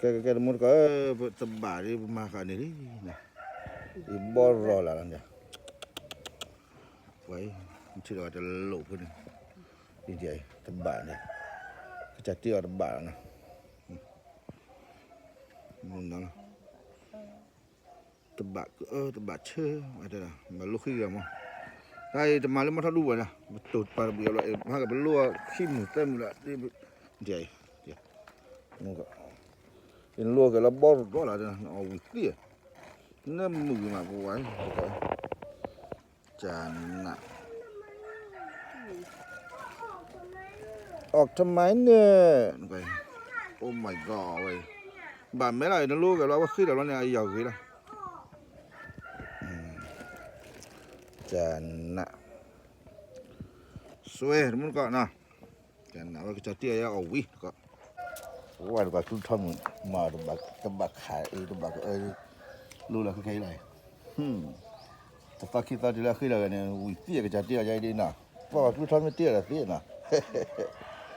ကဲကဲကဲ တမူတကိးဧၢ, တဘၣ်ဒ်ပမၤဃာ်န့ၣ်လံ, ယဘီရီၢ်လၢ်လီၤန့ၣ်, ဝဲ, ထံၣ်လီၤတလိၣ်ဖိန့ၣ်, တဘၣ်န့ၣ်, ကစၢ်တ့အီၤတဘၣ်လီၤနီၤ, တဘၣ်ကအၢတဘၣ်ဆၢ, မၤလိဃံဂၤမး, တၢ်အံၤတမၤလၢမီၢ်ထီၣ်ဒူဝဲဒၣ်, ပတိၢ်ပာ်တဘျုးလီၤ, ဟဲက့ၤပလိၣ်ခံမုၢ်သၢမုၢ်လီၤ, ဒ်အံၤ, နလိၣ်က့ၤလၢဘီရီၢ်လီၤ, အီၣ်ဝံၤသံ, နမုာ်မးပဝဲ, ကနၣ် အီၣ်တမၤန့ၣ်, Oh my God ဝဲ, ဘၣ်မဲလီၤ နလိၣ်က့ၤလီၤ အဝဲဃ့လီၤဘျီန့ၣ် အယီၤဂ့ၤလီၤ, ကနၣ်, စွဲတမူတကိးနီၤ, ကနၣ်ဝဲကစၢ်တ့အီၤယဲအီၣ်ဝံၤတကိး, ဝဲတဘၣ်ကျူထီမုၢ်, မၤတဘၣ်ခးအံၤ တဘၣ်ကအၢ, လိၣ်လၢခဲခဲအံၤလီၤ, တသီခံသီတုၤလၢအဃ့လီၤဂၤန့ၣ် ဝံၤသံအကစၢ်တ့အီၤယဲဒ်နီၤ, ပှၤကျူထီမ့ၢ်တ့အီၤဒီးသံနီၤ,